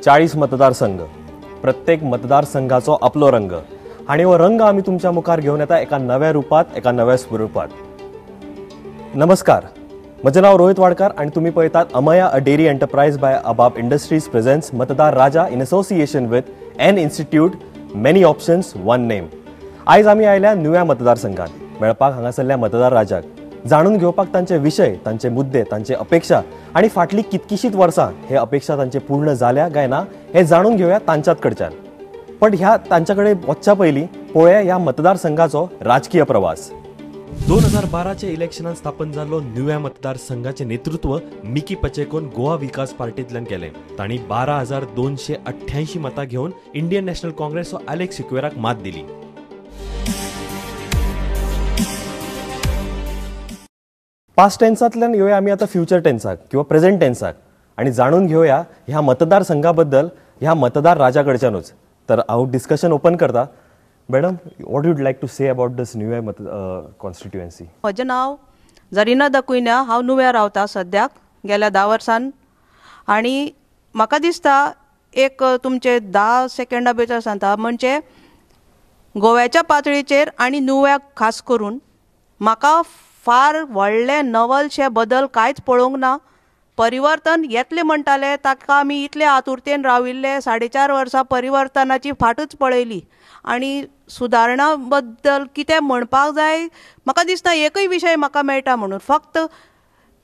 40 मतदारसंघ, प्रत्येक मतदारसंघाचो आपलो रंग आनी हो रंग आमी तुमच्या मुखार घेवन येता एका नव्या रुपात, एका नव्या स्वरुपात। नमस्कार, म्हजें नांव रोहित वाडकर आनी तुमी पळयतात Amaya a dairy enterprise by ABAB industries presents Matdar Raja in association with N institute, many options one name. आयज आमी आयल्या नुव्या मतदारसंघात मेळपाक हांगासरल्या मतदार राजाक, जाणून घेवपाक तांचे विशय, तांचे मुद्दे, तांचे अपेक्षा आनी फाटली कितकीशीच वर्सां हे अपेक्षा तांचे पूर्ण जाल्या काय ना हे जाणून घेवया तांच्याच कडच्यान। पण ह्या तांच्या कडेन वचच्या पयलीं पळोवया ह्या मतदारसंघाचो राजकीय प्रवास। 2012 इलेक्शनान स्थापन जाल्लो नुव्या मतदारसंघाचें नेतृत्व मिकी पचेकोन गोवा विकास पार्टींतल्यान केलें। तांणी 12,288 मतां घेवन इंडियन नॅशनल काँग्रेस आलेक्स सिक्वेराक मात दिली। पास्ट टेन्सांतल्यान येवया आमी आतां फ्युचर टेन्साक किंवा प्रेझेंट टेन्साक आनी जाणून घेवया ह्या मतदारसंघा बद्दल ह्या मतदार राजा कडच्यानूच। तर हांव डिस्कशन ओपन करता। Madam, what you'd like to say about this Nuvem constituency? म्हजें नांव जरीना दकुन्या, हांव नुव्या रावता सद्याक गेल्या 10 वर्सान आनी म्हाका दिसता एक तुमचे 10 सेकंडा भितर सांगता, म्हणजे गोव्याच्या पातळीचेर आनी नुव्याक खास करून म्हाका फार व्हडले नवलशे बदल कांयच पळोवंक ना। परिवर्तन येतलें म्हणटाले ताका आमी इतले आतुरतेन राविल्ले, 4.5 वर्सां परिवर्तनाची फाटूच पळयली आनी सुदारणा बद्दल कितें म्हणपाक जाय म्हाका दिसता एकूय विशय म्हाका मेळटा म्हणून। फक्त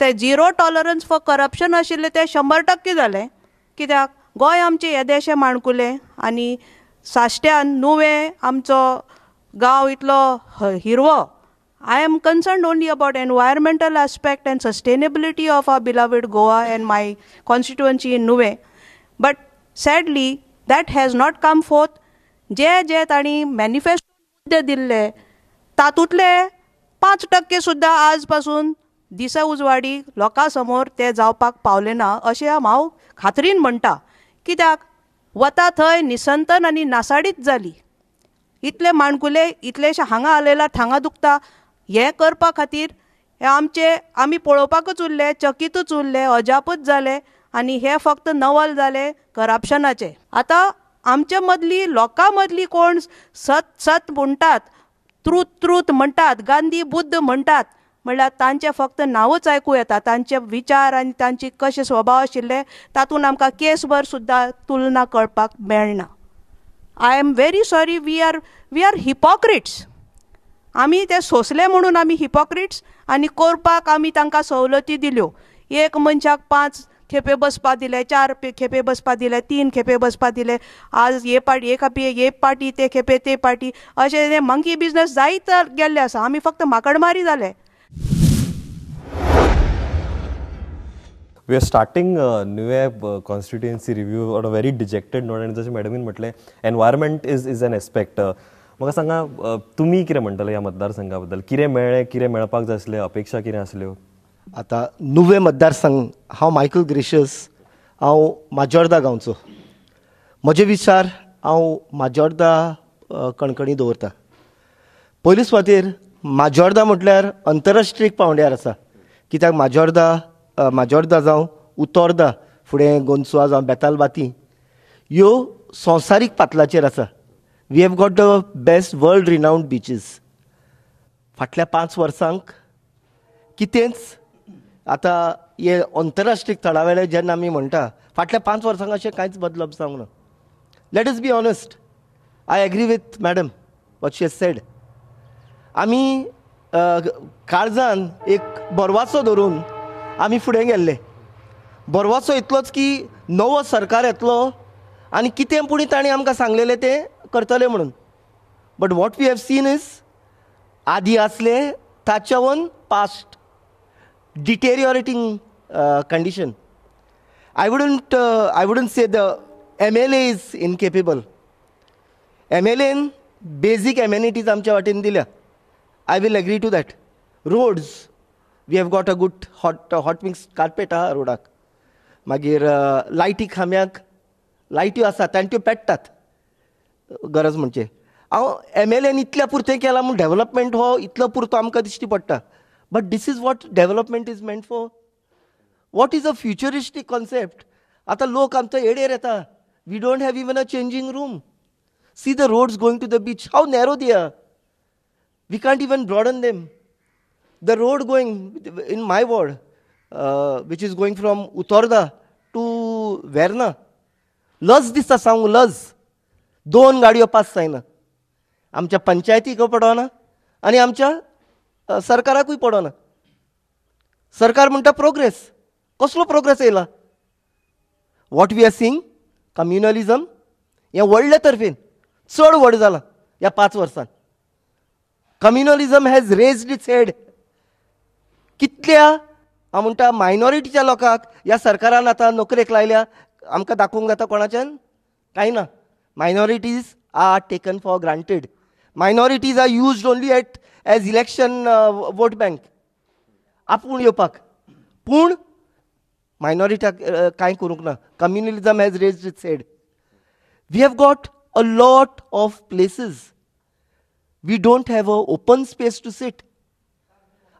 ते झिरो टॉलरन्स फॉर करप्शन आशिल्लें तें 100% जालें, कित्याक गोंय आमचें येदेशें माणकुलें आनी साश्ट्यान नुवें आमचो गांव इतलो हिरवो। I am concerned only about environmental aspect and sustainability of our beloved Goa and my constituency in Nuvem. But sadly, that has not come forth. जे जे तांणी मॅनिफेस्टो मुद्दे दिल्ले तातूंतले 5% सुद्दां आज पासून दिसा उजवाडी लोकां समोर ते जावपाक पावले ना अशें हांव खात्रीन म्हणटा। कित्याक वता थंय निसंतन आनी नासाडीच जाली। इतले माणकुले इतलेशे हांगा आलेला थांगा दुखता, हें करपा खातीर हे आमचे आमी पळोवपाकूच उरले, चकीतूच उरले, अजापूच जाले आनी हे फक्त नवल जाले करप्शनाचे। आतां आमचे मदली लोकां मदली कोण सत सत म्हणटात, ट्रूथ ट्रूथ म्हणटात, गांधी बुद्ध म्हणटात, म्हणल्यार तांचें फक्त नांवूच आयकूं येता, तांचे विचार आनी तांची कशे स्वभाव आशिल्ले तातूंत आमकां केसभर सुद्दां तुलना कळपाक मेळना। I am very sorry, we are hypocrites. आमी ते सोंसले म्हणून आमी हिपोक्रिट्स आनी करपाक आमी तांकां सवलती दिल्यो। एक मनशाक 5 खेपे बसपा दिले, 4 खेपे बसपा दिले, 3 खेपे बसपा दिले, आज हे पार्टी एक हे पार्टी ते खेपे ते पार्टी, अशें मंकी बिजनस जायत गेल्ले आसा। आमी फक्त माकडमारी जाले। We are starting Nuvem constituency review on a very dejected note आनी जशें मॅडमीन म्हटलें एनवायरमेंट is an aspect. म्हाका सांगा तुमी कितें म्हणटले ह्या मतदारसंघा बद्दल, कितें मेळ्ळें, कितें मेळपाक जाय आसलें, अपेक्षा कितें आसल्यो? आतां नुवें मतदारसंघ, हांव मायकल ग्रेशियस, हांव माजोर्दा गांवचो। म्हजे विचार हांव माजोर्दा कणकणी दवरता। पयले सुवातेर माजोर्दा म्हटल्यार अंतरराष्ट्रीय पांवड्यार आसा, कित्याक माजोर्दा जावं उतोर्दा, फुडें गोंदसुआ जावं बेतालबाती, ह्यो संवसारीक पातळाचेर आसा। We have got the best world renowned beaches. फाटल्या 5 वर्सांक कितेंच आतां हे अंतरराष्ट्रीय थळावेले जेन्ना आमी म्हणटा फाटल्या 5 वर्सांक अशें कांयच बदलप जावंक ना। Let us be honest, I agree with madam what she has said. आमी काळजान एक बरवाचो धरून आमी फुडें गेल्ले। बरवाचो इतलोच की नवो सरकार येतलो आनी कितें पूण तांणी आमकां सांगलेलें तें करतले म्हणून। But what we have seen is आदी आसले ताच्यावन past deteriorating condition. I wouldn't say the MLA is incapable. MLAन basic amenities आमच्या वाटेन दिल्या, I will agree to that. Roads, we have got a good hot mix carpet आहा रोडाक, मागीर लायटी खांब्याक लायट्यो आसात आनी त्यो पेट्टात। गरज म्हणजे हांव MLAन इतल्या पुरतें केलां म्हूण डेवलपमेंट हो इतलो पुरतो आमकां दिश्टी पडटा, but this is what development is meant for. What is a futuristic concept. आतां लोक आमचो एडेर येता, We don't have even a changing room. See the roads going to the beach, how narrow they are. We can't even broaden them. The road going in my ward, which is going from Utorda to Verna, लज दिसता सांगू लज. 2 गाडयो pass जायना. आमच्या पंचायतीक पडना आनी आमच्या सरकाराकूय पडना. सरकार म्हणटा प्रोग्रेस. कसलो प्रोग्रेस येयला? What we are seeing communalism हें व्हडले तर्फेन चड व्हड जालां ह्या 5 वर्सांत. Communalism has raised its head. कितल्या हांव म्हणटा मायनॉरिटीच्या लोकांक ह्या सरकारान आतां नोकरेक लायल्या. आमकां दाखोवंक जाता कोणाच्यान? कांय ना. Minorities are taken for granted. Minorities are used only at as election vote bank आपूण येवपाक. पूण मायनॉरिटीक कांय करूंक ना. Communalism has raised its head. We have got a lot of places. We don't have a open space to sit.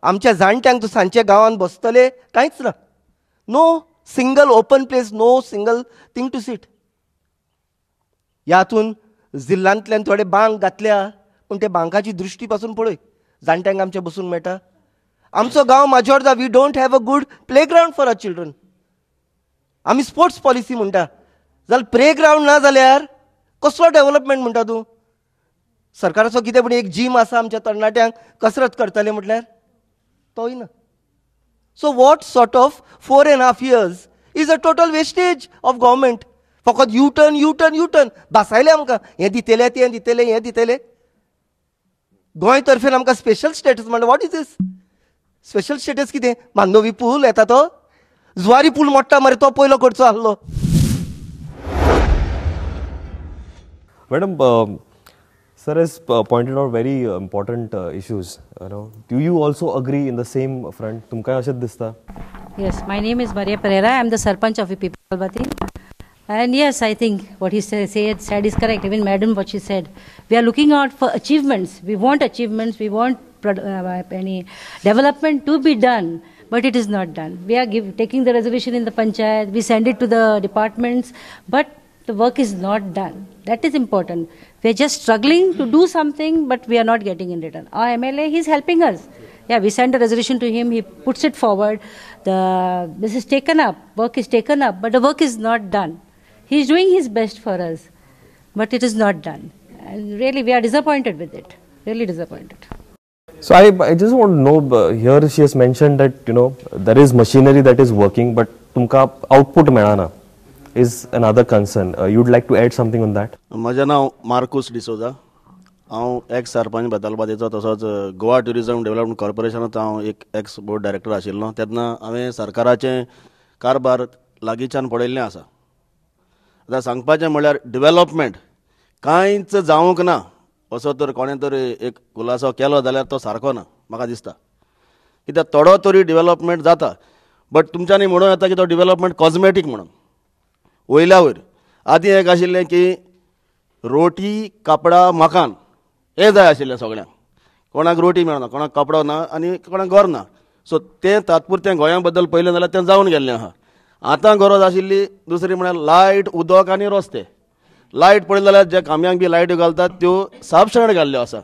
आमच्या जाणट्यांक तूं सांजच्या गांवांत बसतले कांयच ना. No single open place, no single thing to sit. ह्या हातून जिल्ल्यांतल्यान थोडे बांक घातल्या, पूण ते बांकाची दृश्टी पासून पळय जाणट्यांक आमच्या बसूंक मेळटा. आमचो गांव Majorda, we don't have a good playground for our children. आमी स्पोर्ट्स पॉलिसी म्हणटा, जाल्यार प्ले ग्रावंड ना जाल्यार कसलो डेवलपमेंट म्हणटा तूं? सरकाराचो कितें पूण एक जीम आसा आमच्या तरणाट्यांक कसरत करतले म्हटल्यार तोय ना. So what sort of 4.5 years is a total wastage of government. फकत U turn U turn U turn भासायले आमकां. हें दितले तें दितले हें दितले. गोंय तर्फेन आमकां स्पेशल स्टेटस म्हणटा. What is this special status? कितें मांडोवी पूल येता तो जुवारी पूल मोडटा मरे, तो पयलो करचो आहलो. Madam, sir has pointed out very important issues. You know, do you also agree in the same front? तुमकां अशेंच दिसता? Yes, my name is Maria Pereira. I am the sarpanch of Betalbatim. And yes, I think what he said is correct. Even madam, what she said. We are looking out for achievements. We want achievements. We want any development to be done, but it is not done. We are taking the resolution in the panchayat. We send it to the departments, but the work is not done. That is important. We are just struggling to do something, but we are not getting in return. Our MLA, he is helping us. Yeah, we send a resolution to him, he puts it forward. This is taken up, work is taken up, but the work is not done. He is doing his best for us, but it is not done. And really, we are disappointed with it. Really disappointed. So I just want to know, here she has mentioned that, you know, there is machinery that is working, but tumka output melana is another concern. You would like to add something on that? म्हजें नांव मार्कूस डिसोजा. हांव x sarpanch बेतालबातीचो, तसोच Goa tourism development कॉर्पोरेशनांत हांव एक x board director आशिल्लो. तेन्ना हांवें सरकाराचें कारभार लागींच्यान पळयल्लें आसा. आतां सांगपाचें म्हणल्यार डेव्हलपमेंट कांयच जावंक ना असो तर कोणें तर एक खुलासो केलो जाल्यार तो सारको ना म्हाका दिसता. कित्याक थोडो तरी डेव्हलपमेंट जाता, बट तुमच्यांनी म्हणूं येता की तो डेव्हलपमेंट कॉजमॅटीक म्हणून वयल्या वयर. आदीं एक आशिल्लें की रोटी कापडां मकान हें जाय आशिल्लें सगळ्यांक. कोणाक रोटी मेळना, कोणाक कपडो ना आनी कोणाक घर ना. सो तें तात्पुरतें गोंया बद्दल पळयलें जाल्यार तें जावन गेल्लें आहा. आतां गरज आशिल्ली दुसरी म्हळ्यार लायट, उदक आनी रस्ते. लायट पळयलें जाल्यार जे कामयांक बी लायट्यो घालतात त्यो सापशेण घाल्ल्यो आसा.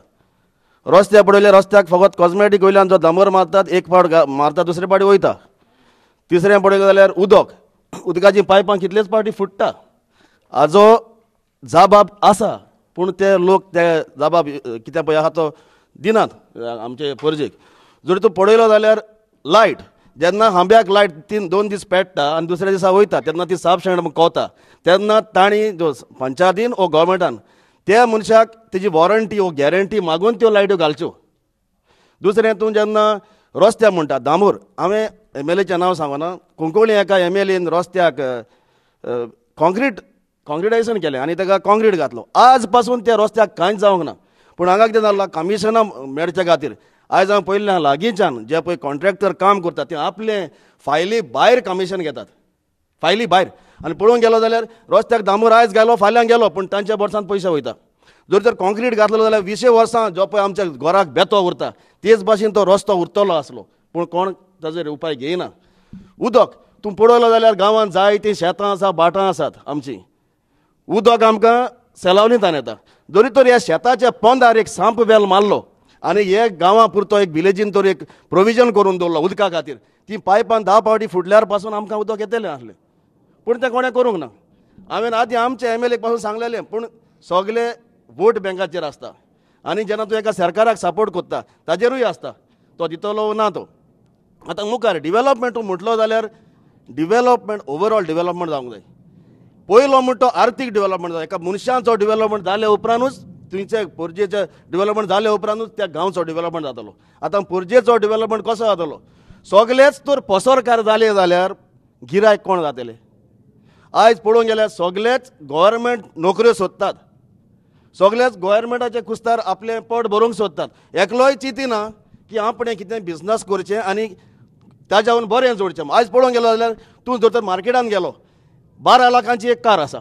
रस्ते पळयले रस्त्याक फकत कॉजमॅटीक वयल्यान जो दामोर मारतात, एक फावट मारता दुसरे फावटी वयता. तिसरें पळयलें जाल्यार उदक, उदकाचीं पायपां कितलेच फावटी फुट्टा. हाजो जाबाब आसा, पूण ते लोक ते जाबाब कितें पळय आहा तो दिनात आमचे परजेक. जर तूं पळयलो जाल्यार लायट जेन्ना हांब्याक लायट 3-2 दीस पेट्टा आनी दुसऱ्या दिसा वयता तेन्ना ती सापशेण कोता. तेन्ना तांणी जो पंचायतीन वो गव्हर्मेंटान त्या मनशाक तेजी वॉरंटी वो गॅरंटी मागून त्यो लायट्यो घालच्यो. दुसरें तूं जेन्ना रस्त्या म्हणटा दामोर, हांवें एमएलएचें नांव सांगना, कुंकळी एका एमएलएन रस्त्याक कॉन्क्रिटायजेशन केलें आनी ताका कॉन्क्रीट घातलो. आज पासून त्या रस्त्याक कांयच जावंक ना. पूण हांगा कितें जालां, कमिशनां मेळचे खातीर आयज हांव पळयल्लें लागींच्यान जे पळय कॉन्ट्रॅक्टर काम करतात ते आपले फायली भायर कमिशन घेतात, फायली भायर. आनी पळोवंक गेलो जाल्यार रस्त्याक दामोर आयज घालो फाल्यां गेलो, पूण तांच्या बोर्सांत पयशे वयता. जर तर कॉन्क्रीट घातलो जाल्यार 20 वर्सां जो पळय आमच्या घराक बेतो उरता तेच भाशेन तो रस्तो उरतलो आसलो, पूण कोण ताचेर उपाय घेयना. उदक तूं पळयलो जाल्यार गांवांत जायतीं शेतां आसा, भाटां आसात आमचीं, उदक आमकां सेलावलींतान येता. जरी तर ह्या शेताच्या पोंदार एक सांप वेल मारलो आनी हे गांवां पुरतो एक विलेजीन तर एक प्रोविजन करून दवरलो उदका खातीर, ती पायपान 10 फावटी फुटल्यार पासून आमकां उदक येतलें आसलें, पूण तें कोणें करूंक ना. हांवें आदीं आमच्या एम एल एक पासून सांगलेलें, पूण सगळे वोट बँकाचेर आसता आनी जेन्ना तूं एका सरकाराक सपोर्ट करता ताजेरूय आसता तो दितलो ना तो. आतां मुखार डिवेलपमेंट म्हटलो जाल्यार डिवेलपमेंट ओवरऑल डिवेलपमेंट जावंक जाय. पयलो म्हण तो आर्थीक डिवेलपमेंट जाय, एका मनशांचो डिवेलपमेंट जाले उपरांतूच तुमचे पोरजेचें डिवेलपमेंट जाले उपरांतूच त्या गांवचो डिवेलपमेंट जातलो. आतां पोरजेचो डिवेलपमेंट कसो जातलो? सगलेच तर पसरकार जाले जाल्यार गिरायक कोण जातले? आयज पळोवंक गेल्यार सगलेच गव्हर्मेंट नोकऱ्यो सोदतात, सगलेच गव्हर्मेंटाचे कुस्तार आपलें पोट भरूंक सोदतात. एकलोय चिंतिना की आपणें कितें बिजनस करचें आनी ताज्याहून बरें जोडचें. आयज पळोवंक गेलो जाल्यार तूं जर तर मार्केटान गेलो, 12 लाखांची एक कार आसा,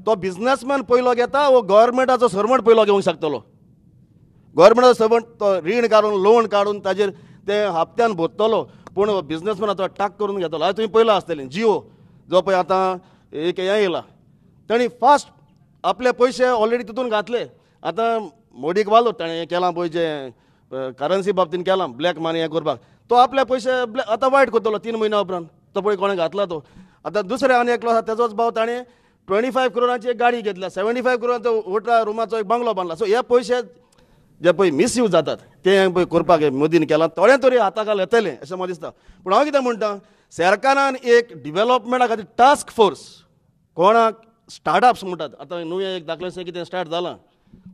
तो बिजनसमॅन पयलो घेता वो गव्हर्मेंटाचो सर्वंट पयलो घेवंक शकतलो? गव्हर्मेंटाचो सर्वंट तो रीण काडून लोन काडून ताजेर ते हप्त्यान भरतलो, पूण बिजनसमॅन आतां टाक करून घेतलो. आयज तुमी पयला आसतलें जियो जो पळय आतां एक हें येयला, तांणी फास्ट आपले पयशे ऑलरेडी तितून घातले. आतां मोदीक वालो ताणें हें केलां पळय, जें करन्सी बाबतीन केलां ब्लॅक मनी हें करपाक, तो आपले पयशे आतां वायट करतलो 3 म्हयन्या उपरांत, तो पळय कोणें घातला तो. आतां दुसरें आनी एकलो आसा तेजोच भाव, ताणें 25 करोडांची एक गाडी घेतल्या, 75 करोडांचो 18 रुमाचो एक बंगलो बांदला. सो हे पयशे जे पळय मिसयूज जातात ते पळय करपाक मोदीन केलां, थोडें तरी हाता खाल येतलें अशें म्हाका दिसता. पूण हांव कितें म्हणटा, सरकारान एक डिवेलपमेंटा खातीर टास्क फोर्स, कोणाक स्टार्टअप्स म्हणटात, आतां नुवें एक दाखलें कितें स्टार्ट जालां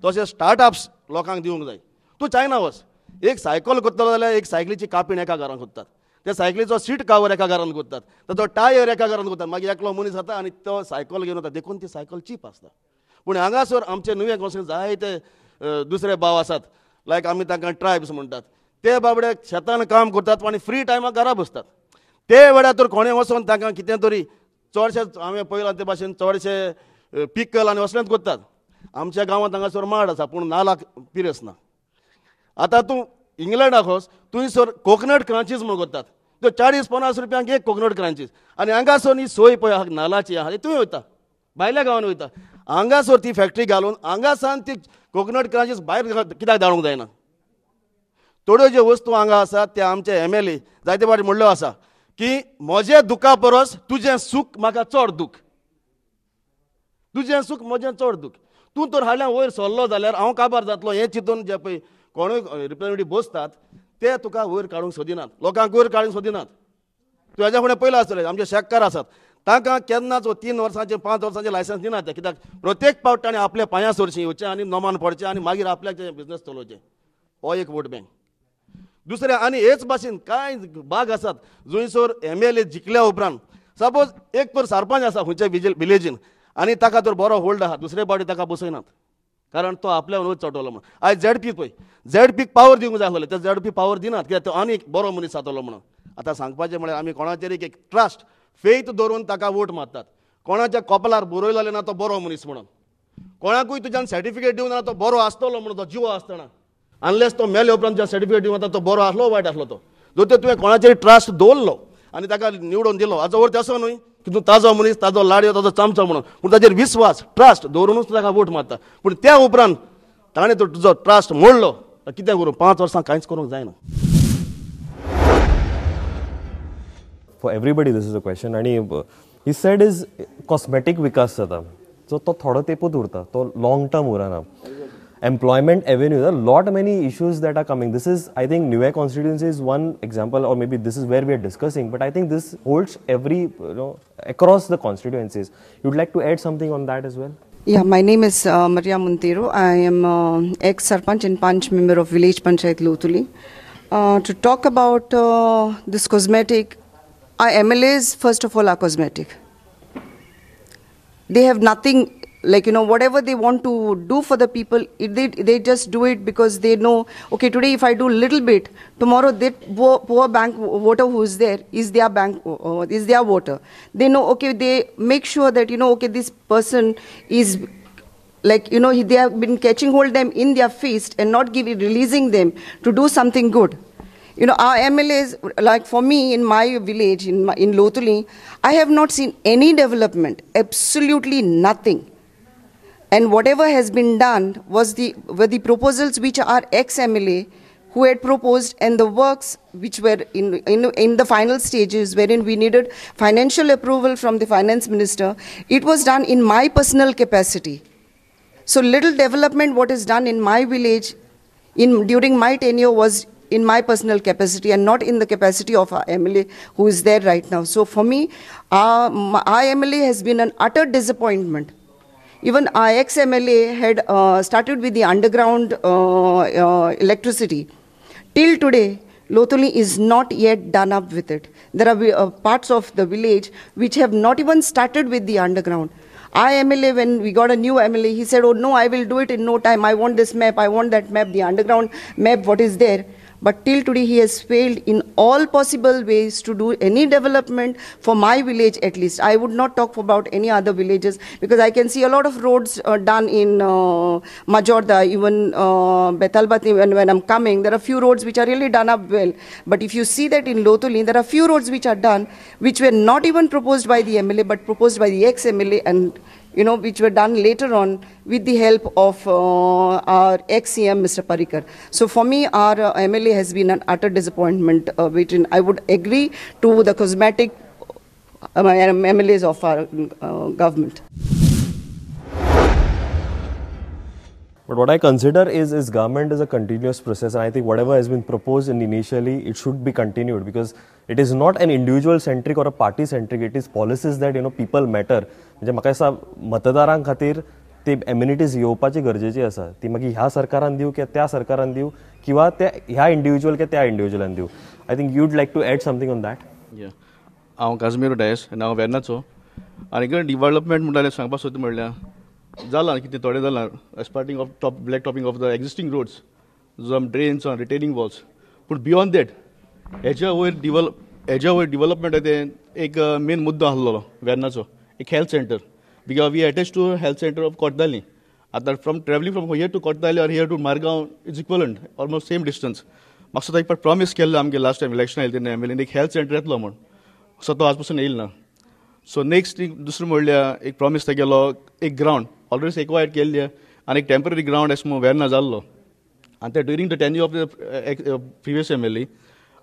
तशें स्टार्टअप्स लोकांक दिवंक जाय. तूं चायना वच, एक सायकल करतलो जाल्यार एक सायकलीची कापीण एका घरान करतात, त्या सायकलीचो सीट कवर एका घरान करतात, ताचो टायर एका घरान करतात, मागीर एकलो मनीस जाता आनी तो सायकल घेवन वता, देखून ती सायकल चीप आसता. पूण हांगासर आमचे नुवें गोंयचे जायते दुसरे भाव आसात, लायक आमी तांकां ट्रायब्स म्हणटात, ते बाबडे शेतान काम करतात आनी फ्री टायमाक घरा बसतात. ते वेळार तर कोणें वचोन तांकां कितें तरी, चडशे हांवें पळयलां ते भाशेन चडशे पिकल आनी असलेंच करतात. आमच्या गांवांत हांगासर माड आसा पूण नालाक पिरस ना. आतां तूं इंग्लंडाक वच, थंयसर कोकोनट क्रंचीज म्हूण करतात, त्यो 40-50 रुपयांक एक कोकोनट क्रंचीज, आनी हांगासर ही सोय पळय आहा नालाची आहा, थंय वयता भायल्या गांवांनी वयता, हांगासर ती फॅक्टरी घालून हांगासान ती कोकोनट क्रंचीज भायर कित्याक धाडूंक जायना? थोड्यो ज्यो वस्तू हांगा आसात ते आमचे एम एल ए जायते फावटी म्हणल्यो आसा की म्हजें दुखा परस तुजें सूख म्हाका चड दूख, तुजें सूख म्हजें चड दूख, तूं तर हाडल्यार वयर सरलो जाल्यार हांव काबार जातलो हें चिंतून जे पळय कोणूय रिप्रेझेंटेटीव बसतात ते तुका वयर काडूंक सोदिनात, लोकांक वयर काडूंक सोदिनात. तूं हेज्या फुडें पयलां आसतलें आमचे शेतकार आसात तांकां केन्नाच 3 वर्सांचें 5 वर्सांचें लायसन्स दिनात ते, कित्याक प्रत्येक पावट ताणें आपल्या पांयां सरशीं येवचें आनी नोमान पडचें आनी मागीर आपल्याक बिजनस चलोवचें. हो एक वोट बँक. दुसरें आनी हेच भाशेन कांय बाग आसात जंयसर एम एल ए जिखल्या उपरांत सपोज एक तर सरपंच आसा खंयच्या विलेजीन आनी ताका तर बरो होल्ड आहा, दुसरे पावटी ताका बसयनात कारण तो आपल्या वयर चडटलो म्हणून. आयज झेड पी पळय, झेड पीक पावर दिवंक जाय आसलें, ते झेड पी पावर दिनात कित्याक तो आनी बरो मनीस जातलो म्हणून. आतां सांगपाचें म्हळ्यार आमी कोणाचेर एक ट्रस्ट फेथ दवरून ताका वोट मारतात, कोणाच्या कपलार बरयलें ना तो बरो मनीस म्हणून, कोणाकूय तुज्यान सर्टिफिकेट दिवंक ना तो बरो आसतलो म्हणून, तो जिवो आसतना अनलेस तो मेले उपरांत ज्या सर्टिफिकेट दिवंक वता तो बरो आसलो वायट आसलो तो, जर तुवें कोणाचेर ट्रस्ट दवरलो आनी ताका निवडून दिलो, हाचो अर्थ असो न्हय की तूं ताजो मनीस, ताजो लाडयो, ताजो चमचो म्हणून, पूण ताजेर विस्वास ट्रस्ट दवरुनूच ताका वोट मारता. पूण त्या उपरांत ताणें तो तुजो ट्रस्ट मोडलो कितें करूं, 5 वर्सां कांयच करूंक जायना. For everybody this is a question. आनी he said is cosmetic विकास जाता, सो तो थोडो तेंपूच उरता, तो लॉंग टर्म उरना. Employment avenue, there are lot many issues that are coming. This is, I think, Nuvem constituency is one example, or maybe this is where we are discussing, but I think this holds every, you know, across the constituencies. You'd like to add something on that as well? Yeah, my name is Maria Monteiro. I am ex-sarpanch and panch member of village panchayat Loutolim. To talk about this cosmetic, our MLAs first of all are cosmetic. They have nothing. Like, you know, whatever they want to do for the people, they just do it because they know, okay, today if I do little bit, tomorrow that poor bank voter who is there is their bank, is their voter. They know, okay, they make sure that, you know, okay, this person is like, you know, they have been catching hold them in their fist and not releasing them to do something good. You know, our MLAs, like for me in my village, in Loutolim, I have not seen any development, absolutely nothing. And whatever has been done was were the proposals which our ex-MLA who had proposed, and the works which were in the final stages, wherein we needed financial approval from the finance minister. It was done in my personal capacity. So little development what is done in my village during my tenure was in my personal capacity and not in the capacity of our MLA who is there right now. So for me, our MLA has been an utter disappointment. Even our ex-MLA had started with the underground electricity. Till today, Loutolim is not yet done up with it. There are parts of the village which have not even started with the underground. Our MLA, when we got a new MLA, he said, oh no, I will do it in no time. I want this map, I want that map, the underground map, what is there. But till today, he has failed in all possible ways to do any development for my village at least. I would not talk about any other villages because I can see a lot of roads done in Majorda, even Betalbatim, when I'm coming, there are few roads which are really done up well. But if you see that in Loutolim, there are few roads which are done, which were not even proposed by the MLA, but proposed by the ex-MLA, and you know, which were done later on with the help of our ex-CM, Mr. Parrikar. So for me, our MLA has been an utter disappointment. I would agree to the cosmetic MLAs of our government. But what I consider is government is a continuous process, and I think whatever has been proposed in initially, it should be continued, because it is not an individual centric or a party centric. It is policies that, you know, people matter. म्हणजे म्हाका दिसता मतदारां खातीर ती amenities येवपाची गरजेची आसा, ती मागीर ह्या सरकारान दिवं किंवा त्या सरकारान दिवं किंवा त्या ह्या इंडिव्हिज्युअल किंवा त्या इंडिव्हिज्युअलान दिवं. I think you'd like to add something on that. हांव काजमीर डायस आनी हांव वेर्नाचो. आनी डिवॅलपमेंट म्हणटालें सांगपाक सोदता म्हणल्यार जालां कितें थोडें जालां starting of top black topping of the existing roads, जावं ड्रेन्स आनी रिटेनिंग वॉल्स. पूण बियोंड that हेज्या वयर डिवलपमेंट तें एक मेन मुद्दो आसलेलो वेर्नाचो, एक health centre, because we attach to health centre of Cortalim. आतां from travelling from here to Cortalim or here to Margao is equivalent, almost same distance. म्हाका सुद्दां एक फावट प्रॉमीस केल्लो आमगे लास्ट टायम इलेक्शन आयलें तेन्ना एम एल एन एक हेल्थ सेंटर येतलो म्हूण, सो तो आज पासून येयलो ना. सो नेक्स्ट दुसरें म्हणल्यार एक प्रॉमीस तेगेलो एक ग्रावंड ऑलरेडी एक्वायर्ड केल्ली आनी एक टेम्पररी ग्रावंड एस म्हूण वेर्ना जाल्लो, आनी ते during the tenure of the previous M L A,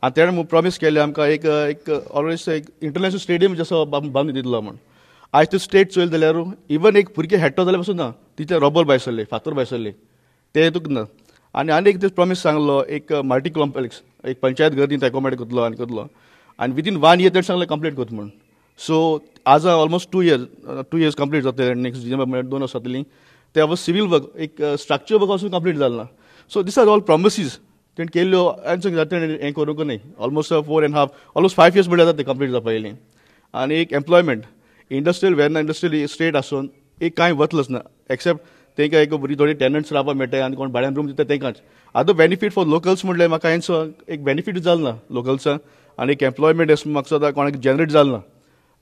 आनी तेणें प्रॉमीस केल्लें आमकां एक एक ऑलरेडी एक इंटरनॅशनल स्टेडियम जसो बांदून दितलो म्हूण. आयज ते स्टेट चोयलें जाल्यार इवन एक भुरगें हेडटो जाल्यार पसून ना, तितले रोबर भायसरले, फातर भायसरले, ते तुका ना. आनी आनी एक ते प्रॉमीस सांगलो एक मल्टी कॉम्प्लेक्स, एक पंचायत घर ती एकोमोडेट करतलो आनी करतलो, आनी विदीन 1 year तेणें सांगलें कंप्लीट करता म्हूण. सो आज ऑलमोस्ट 2 years complete जातले, नेक्स्ट डिसेंबर म्हळ्यार 2 वर्सां जातलीं. ते आवय सिवील वर्क एक स्ट्रक्चर वर्क वचून कंप्लीट जालें ना. So these are all promises तेणें केल्ल्यो, आनी तेणें हें करूंक न्हय. ऑलमोस्ट 4.5 ऑलमोस्ट 5 years म्हळ्यार जाता ते कंप्लीट जावपा येयलीं. आनी एक employment industrial Verna industrial estate आसून एक कांय वतलोच ना, एक्सेप्ट तांकां एक बरी थोडी टेनंट्स रावपाक मेळटा आनी कोण भाड्यान रूम दिता तांकांच. आतां बेनिफीट फॉर लोकल्स म्हणल्यार म्हाका हेंचो एक बेनिफीट जालो ना लोकल्सांक, आनी एक एम्प्लॉयमेंट एस म्हाका सुद्दां कोणाक जनरेट जालें ना,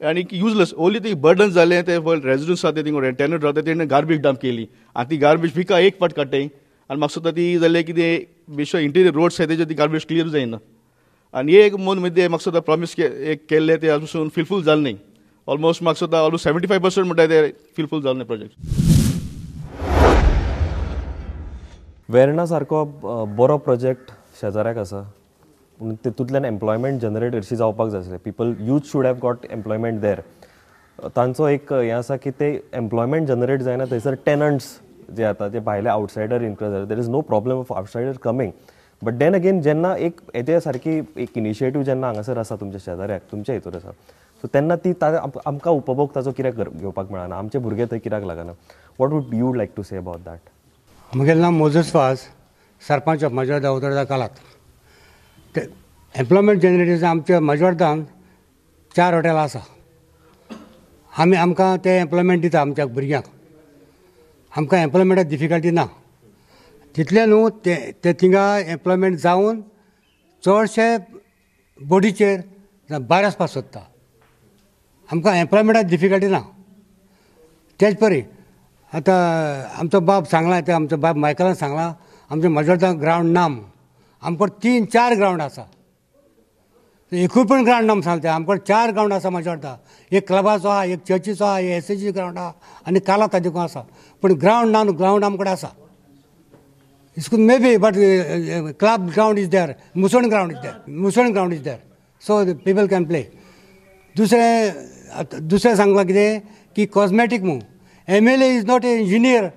आनी युजलेस ओनली ती बर्डन जालें. ते रेजिडंट्स आसा ते टेनंट रावता तेणें गार्बेज डंप केली आनी ती गार्बेज विका एक फावट काडटाय, आनी म्हाका सुद्दां ती जालें कितें बेश्टो इंटिरियर रोड्स आसा तेजेर ती गार्बेज क्लियर जायना. आनी एक मोन मदीं म्हाका सुद्दां प्रॉमीस एक केल्लें तें आजून फुलफील जालें न्हय. ऑलमोस्ट म्हाका सुद्दां ऑलमोस्ट 75% म्हणटा ते फुलफील जालें प्रोजेक्ट. वेर्णा सारको बरो प्रोजेक्ट शेजाऱ्याक आसा, पूण तितूंतल्यान एम्प्लॉयमेंट जनरेट हरशीं जावपाक जाय आसलें. People youth should have got employment there. तांचो एक हें आसा की ते एम्प्लॉयमेंट जनरेट जायना, थंयसर टेनंट्स जे आतां ते भायले आवटसायडर इन्क्लूड जाले. There is no problem of outsider coming, but then again जेन्ना एक हेजे सारकी एक इनिशिएटीव जेन्ना हांगासर आसा तुमच्या शेजाऱ्याक, तुमच्या हितूर आसा, सो तेन्ना ती आमकां उपभोग ताचो कित्याक घेवपाक मेळना, आमचे भुरगे थंय कित्याक लागना. What would you like to say about that? म्हगेलें नांव Moses Vaz, sarpanch of Majorda उतरदा कालात. ते एम्प्लॉयमेंट जनरेशन आमच्या माजोर्डान 4 हॉटेलां आसा. आमी आमकां ते एम्प्लॉयमेंट दिता आमच्या भुरग्यांक, आमकां एम्प्लॉयमेंटाक डिफिकल्टी ना. तितलें न्हू ते थिंगा एम्प्लॉयमेंट जावन चडशे बोडीचेर भायर वचपाक सोदता. आमकां एम्प्लॉयमेंटाक डिफिकल्टी ना. तेच परी आतां आमचो बाब सांगला, ते आमचो बाब मायकलान सांगलां आमच्या माजोर्डा ग्रावंड ना म्हूण. आमकां 3-4 ग्रावंड आसा. एकूय पण ग्रावंड ना सांगता आमकां 4 ग्रावंड आसा माजोर्डा, एक क्लबाचो आहा, एक चर्चीचो आहा, एक एस एची ग्रावंड आहा आनी कालात देखून आसा, पूण ग्रावंड ना न्हू, ग्रावंड आमकडे आसा. School may be but club ground is there, Muson ground is there, Muson ground is there, so people can play. दुसरें दुसरें सांगपाक कितें की कॉस्मेटीक मू M L A is not a engineer.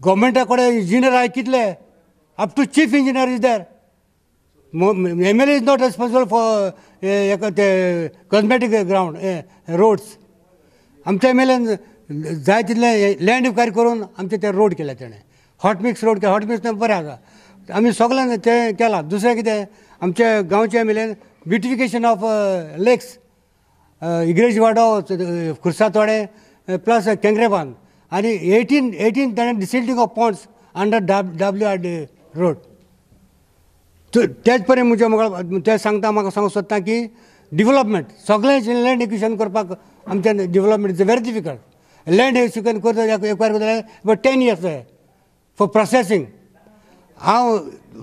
गव्हर्मेंटा कडेन इंजिनियर आहाय कितले, up to chief engineer is there. M L A is not responsible for ते कॉस्मेटीक ग्रावंड रोड्स. आमच्या एम एल एन जाय तितले लँड इक्वायर करून आमचे ते रोड केले तेणें, हॉटमिक्स रोड केला, हॉटमिक्स बरें आसा, आमी सगळ्यान तें केलां. दुसरें कितें आमच्या गांवचे M L N beautification of lakes, Igrejwado, Khursatwade plus Kengribandh आनी 18 ताणें desilting of ponds under W R D road. तेच परी म्हजे म्हाका तें सांगता, म्हाका सांगूंक सोदता की डिवलपमेंट सगळें लँड एक्विशन करपाक आमच्या development is very difficult. Land acquisition करता एक्वायर करता अबावट 10 इयर्स जाय फॉर प्रोसेसींग. हांव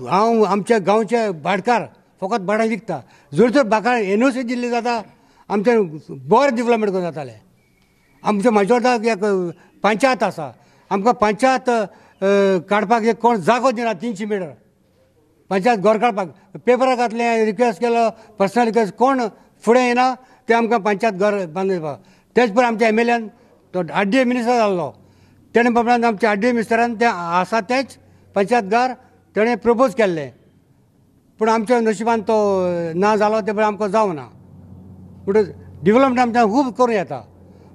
हांव आमच्या गांवचे भाटकार फकत भाटां विकता, जर तर भाकार एनओसी दिल्ली जाता आमचें बरें डिवलपमेंट करूं जातालें. आमच्या माजोर्डाक एक पंचायत आसा, आमकां पंचायत काडपाक एक कोण जागो दिना, 300 मिटर पंचायत घर काडपाक पेपराक घातलें, रिक्वेस्ट केलो, पर्सनल रिक्वेस्ट, कोण फुडें येना ते आमकां पंचायत घर बांदून दिवपाक. तेच पळय आमच्या एम एल एन तो आर डी ए मिनिस्टर जाल्लो, तेणें प्रमाण आमच्या आर डी ए मिनिस्टरान तें आसा तेंच पंचायत घर तेणें प्रपोज केल्लें, पूण आमच्या नशिबान तो ना जालो, ते पळय आमकां जावना. पूण डिवलपमेंट आमच्या खूब करूं येता,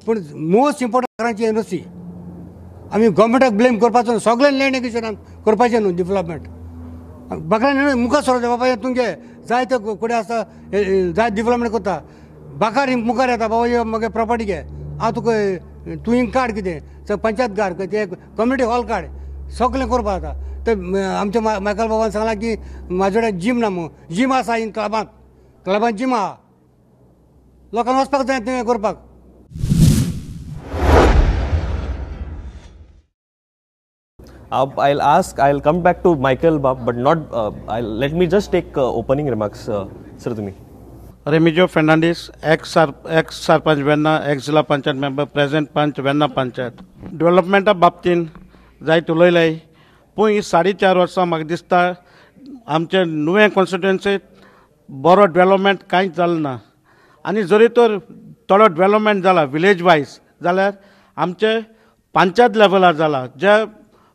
पूण मोस्ट इम्पोर्टंट घरांची एन ओ सी. आमी गव्हर्मेंटाक ब्लेम करपाचो न्हू, सगळें लँड एक्विशनान करपाचें न्हू डिवलपमेंट. बाकरान मुखार सरोवचें, बाबा हें तुमगे जाय ते कडेन आसा, जाय डिवलपमेंट करता, बाकार मुखार येता, बाबा हे म्हगे प्रॉपर्टी घे, हांव तुका तूं हिंग काड कितें पंचायत घाल, तें कम्युनिटी हॉल काड, सगळें करपाक जाता. ते आमच्या मायकल बाबान सांगलां की म्हाजे जीम ना मू, जीम आसा हिंग क्लबांत, क्लबांत जीम आहा, लोकांक वचपाक जाय तें करपाक. I'll ask, I'll come back to Michael Bab, but not, let me just take opening remarks, sir, tumi. Remigio Fernandes, ex sarpanch Verna, ex Zilla Panchayat member, present panch Verna Panchayat. डेव्हलपमेंटा बाबतीन जायत उलयले, पूण ही 4.5 वर्सां म्हाका दिसता आमचे नुवें कॉन्स्टिट्युएन्सीत बरो development कांयच जालें ना. आनी जरी तर थोडो डेव्हलपमेंट जाला विलेज वायज जाल्यार आमचे पंचायत लेवलार जाला, जे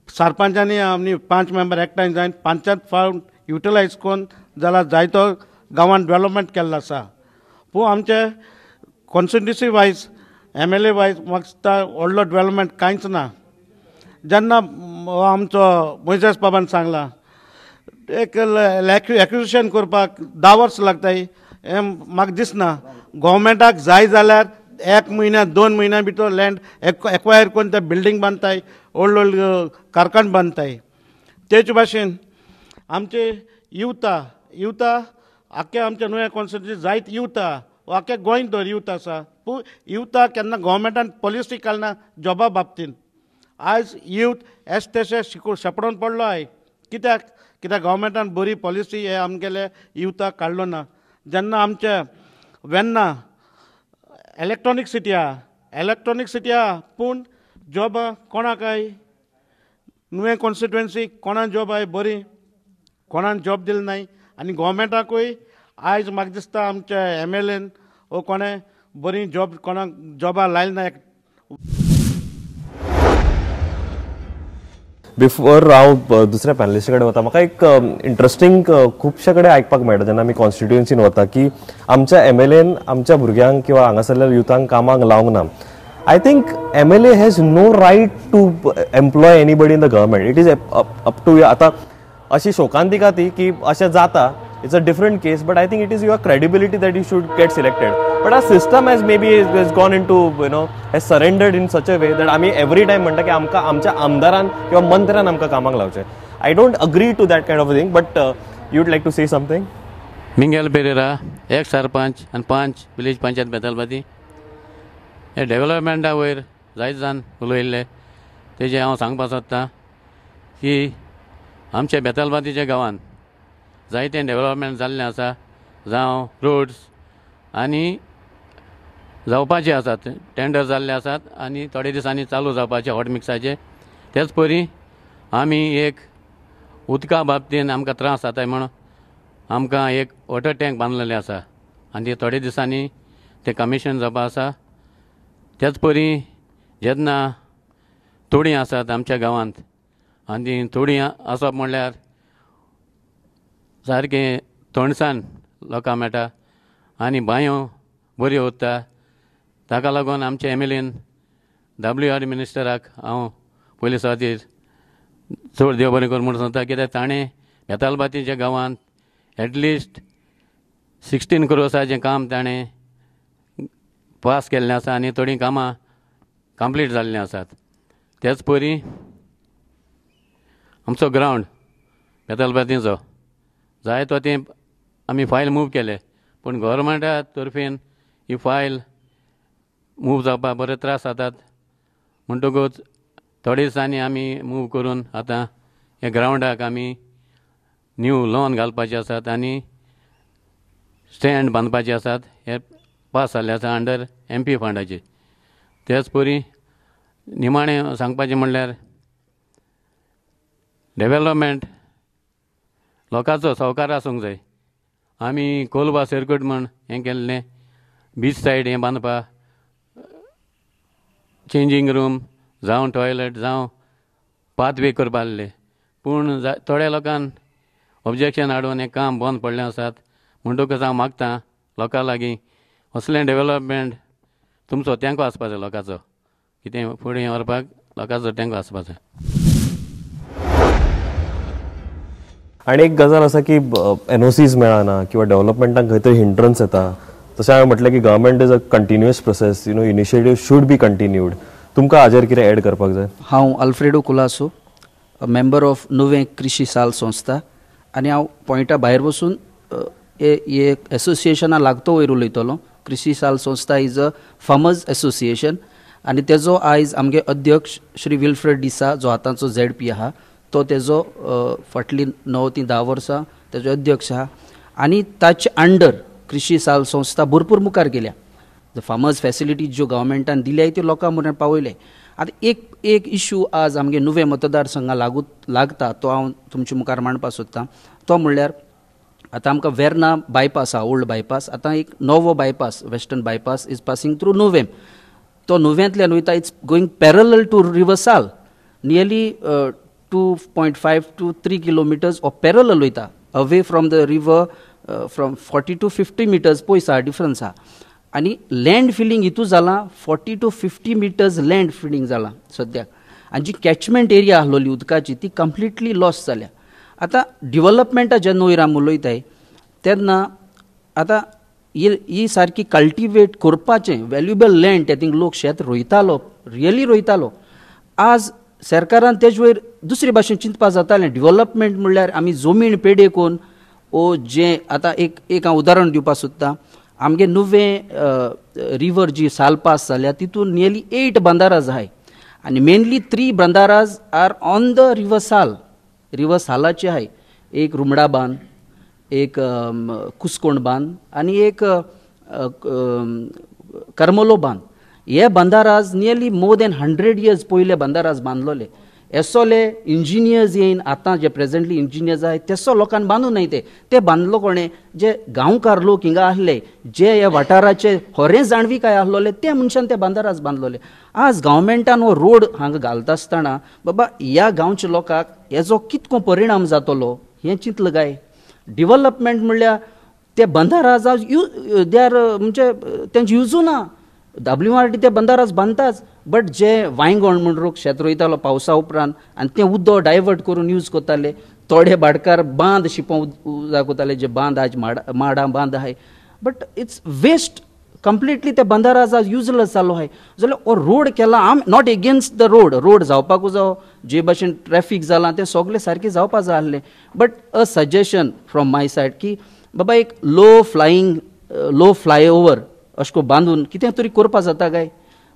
सरपंचांनी आनी 5 मेंबर एकठांय जावन पंचायत फंड युटिलायज करून जाल्यार जायतो गांवांत डेव्हलपमेंट केल्लो आसा. पूण आमचे constituency wise M L A wise म्हाका दिसता व्हडलो डेव्हलपमेंट कांयच ना. जेन्ना आमचो मोयजेस बाबान सांगलां एक एक्विजिशन करपाक 10 वर्सां लागताय, हें म्हाका दिसना. गव्हर्मेंटाक जाय जाल्यार 1 म्हयन्या 2 म्हयन्या भितर लँड एक्वायर करून ते बिल्डींग बांदताय, व्हड व्हड कारखान बांदताय. तेच भाशेन आमचे युवता युवता आख्खे आमच्या नुवें कॉन्स्टिट्युएन्सी जायत युवता आख्खे गोंय दर युवता आसा, पूण युवता केन्ना गव्हर्मेंटान पॉलिसी काडना जॉबा बाबतीन. आयज युथ एस तशें शिकून शेपडोन पडलो आय, कित्याक कित्याक गव्हर्मेंटान बरी पॉलिसी हे आमगेले युवता काडलो ना. जेन्ना आमचे वेन्ना इलेक्ट्रॉनीक सिटी आहा, इलेक्ट्रॉनीक सिटी आहा, पूण जॉबां कोणाक I, Nuvem constituency कोणाक जॉब I बरी, कोणाक जॉब दिली नाय. आनी गव्हर्मेंटाकूय आयज म्हाका दिसता आमच्या एम एल एन वो कोणें बरी जॉब कोणाक जॉबां लायली ना. बिफोर हांव दुसऱ्या पॅनलिस्टा कडेन वता, म्हाका एक इंट्रस्टींग खुबशे कडेन आयकपाक मेळटा जेन्ना आमी कॉन्स्टिट्युएन्सीन वता की आमच्या एम एल एन आमच्या भुरग्यांक किंवा हांगासरल्या युथांक कामाक लावंक ना. I think M L A has no right to employ anybody in the government. It is up to, आतां अशी शोकांतिका ती की अशें जाता, it's a different case, but I think it is your credibility that you should get selected. But our system has maybe has gone into, you know, has surrendered in such a way that आमी every time म्हणटा की आमकां आमच्या आमदारान किंवा मंत्र्यान आमकां कामाक लावचें. I don't agree to that kind of thing, but you would like to say something. Mingel Pereira, ex sarpanch आनी पंच विलेज पंचायत बेतालबाती. हे डेव्हलपमेंटा वयर जायत जाण उलयल्ले तेजें हांव सांगपाक सोदतां की आमच्या बेतालबातीच्या गांवांत जायतें डेव्हलपमेंट जाल्लें आसा. जावं रोड्स आनी जावपाचे आसात, टेंडर जाल्ले आसात आनी थोडे दिसांनी चालू जावपाचे हॉट मिक्साचे. तेच परी आमी एक उदका बाबतीन आमकां त्रास जाताय म्हूण आमकां एक वॉटर टँक बांदलेले आसा आनी ते थोडे दिसांनी ते कमिशन जावपा आसा. तेच परी जेन्ना तोडी आसात आमच्या गांवांत आनी तोडी आसप म्हणल्यार सारकें थंडसाण लोकांक मेळटा आनी बांयो बऱ्यो उरता. ताका लागून आमचे M L N W R मिनिस्टराक हांव पयले सुवातेर चड देव बरें कर म्हूण सांगता, कित्याक ताणें बेतालबातीच्या गांवांत एटलिस्ट 16 क्रोर्साचें काम ताणें पास केल्लें आसा आनी थोडीं कामां कंप्लीट जाल्लीं आसात. तेच परी आमचो ग्रावंड बेतालबातीचो जाय तो तें आमी फायल मूव केले, पूण गोवोरमेंटा तर्फेन ही फायल मूव जावपाक बरे त्रास जातात. म्हणटकूच थोडे दिसांनी आमी मूव करून आतां ह्या ग्रावंडाक आमी न्यू लॉन घालपाचे आसात आनी स्टँड बांदपाचे आसात. हे पास जाल्ले आसा अंडर एम पी फंडाचे. तेच परी निमाणें सांगपाचें म्हणल्यार डेवलपमेंट लोकांचो सहकार आसूंक जाय. आमी कोलवा सर्कट म्हण हें केल्लें, बीच सायड हें बांदपाक, चेंजींग रूम जावं टॉयलेट जावं पाथवे करपा आहले, पूण थोड्या लोकांक ऑब्जेक्शन हाडून हें काम बंद पडलें आसात. म्हणटकच हांव मागता लोकां लागीं असलें डेवलपमेंट तुमचो तेंको आसपा जाय, लोकांचो कितें फुडें व्हरपाक लोकांचो तेंको आसपा जाय. आनी एक गजाल आसा की एनओसीज मेळना किंवा डेव्हलपमेंटाक खंय तरी हिंड्रन्स येता. तशें हांवें म्हटलें की government is a continuous process, you know initiative should be continued. तुमकां हाजेर कितें एड करपाक जाय? हांव अल्फ्रेडो कुलासो, मेंबर ऑफ नुवें कृशी साल संस्था, आनी हांव पॉयंटा भायर बसून हे एसोसिएशना लागतो वयर उलयतलो. कृशी साल संस्था is a farmers association आनी तेजो आयज आमगे अध्यक्ष श्री विल्फ्रेड डिसा जो आतांचो झेड पी आहा तो तेजो फाटलीं 9 ते 10 वर्सां तेजो अध्यक्ष आहा आनी ताचे अंडर कृशी साल संस्था भरपूर मुखार गेल्या. The farmers facilities ज्यो गव्हर्मेंटान दिल्याय त्यो लोकां मेरेन पावयले. आतां एक एक इशू आज आमगे नुवें मतदारसंघा लागू लागता तो हांव तुमचे मुखार मांडपाक सोदतां. तो म्हणल्यार आतां आमकां वेर्ना बायपास आहा, ओल्ड बायपास, आतां एक नवो bypass western bypass is passing through Nuvem. तो नुव्यांतल्यान वयता, it's going parallel to river Sal, nearly 2.5 to 3 kilometres of parallel वयता, away from the river from 40 to 50 metres पयस आहा, डिफरन्स आहा. आनी लँड फिलींग हितू जालां, 40 टू 50 मिटर्स लँड फिलींग जालां सद्याक. आनी जी कॅचमेंट एरिया आहलोली उदकाची ती कंप्लिटली लॉस जाल्या. आतां डिवलपमेंटा जेन्ना वयर आमी उलयताय तेन्ना आतां ही सारकी कल्टिवेट करपाचें व्हॅल्युएबल लँड ते थिंग लोक शेत रोयतालो, रियली रोयतालो. आज सरकारान तेज वयर दुसरे भाशेन चिंतपा जातालें. डिवलपमेंट म्हणल्यार आमी जमीन पेडे करून ओ जें आतां एक एक हांव उदाहरण दिवपाक सोदतां. आमगे नुवें रिवर जी साल पास जाल्या तितून नियरली 8 बंदाराज आहाय आनी mainly 3 बंदाराज are on the river Sal, river सालाचे आहाय. एक रुमडा बांद, एक कुसकोण बांद आनी एक करमलो बांद. हे बंदाराज नियरली मोर देन 100 इयर्स पयले बंदाराज बांदलोले. एसोले इंजिनियर्स येवन आतां जे प्रेजेंटली इंजिनियर्स आहाय तेसो लोकांक बांदूं न्हय ते ते बांदलो कोणें, जे गांवकार लोक हिंगा आहले, जे ह्या वाठाराचे होरे जाणविकाय आहलोले ते मनशान ते बंदाराज बांदलोले. आज गव्हर्मेंटान हो रोड हांगा घालता आसतना बाबा ह्या गांवच्या लोकांक हेजो कितको परिणाम जातलो हें चिंतलें काय? डिवलपमेंट म्हणल्यार ते बंदाराज आज you they are म्हणजे तेंचे युजू ना. डब्ल्यू आर टी ते बंदाराज बांदताच, बट जे वांयगण म्हण रोग शेत रोयतालो पावसा उपरांत आनी तें उदक डायवर्ट करून यूज करताले. थोडे भाटकार बांद शिपों उदक वताले, जे बांद आज माडां बांद आहाय, बट it's waste completely. ते बंदाराज आज युजलेस जालो आहाय. जाल्यार हो रोड केला, आम not against the road, road जावपाकू जावो, जे भाशेन ट्रॅफीक जालां तें सगळें सारकें जावपा जाय आहलें. But a suggestion from my side की बाबा एक लो फ्लायइंग लो फ्लायओवर अशें करून बांदून कितें तरी करपा जाता काय?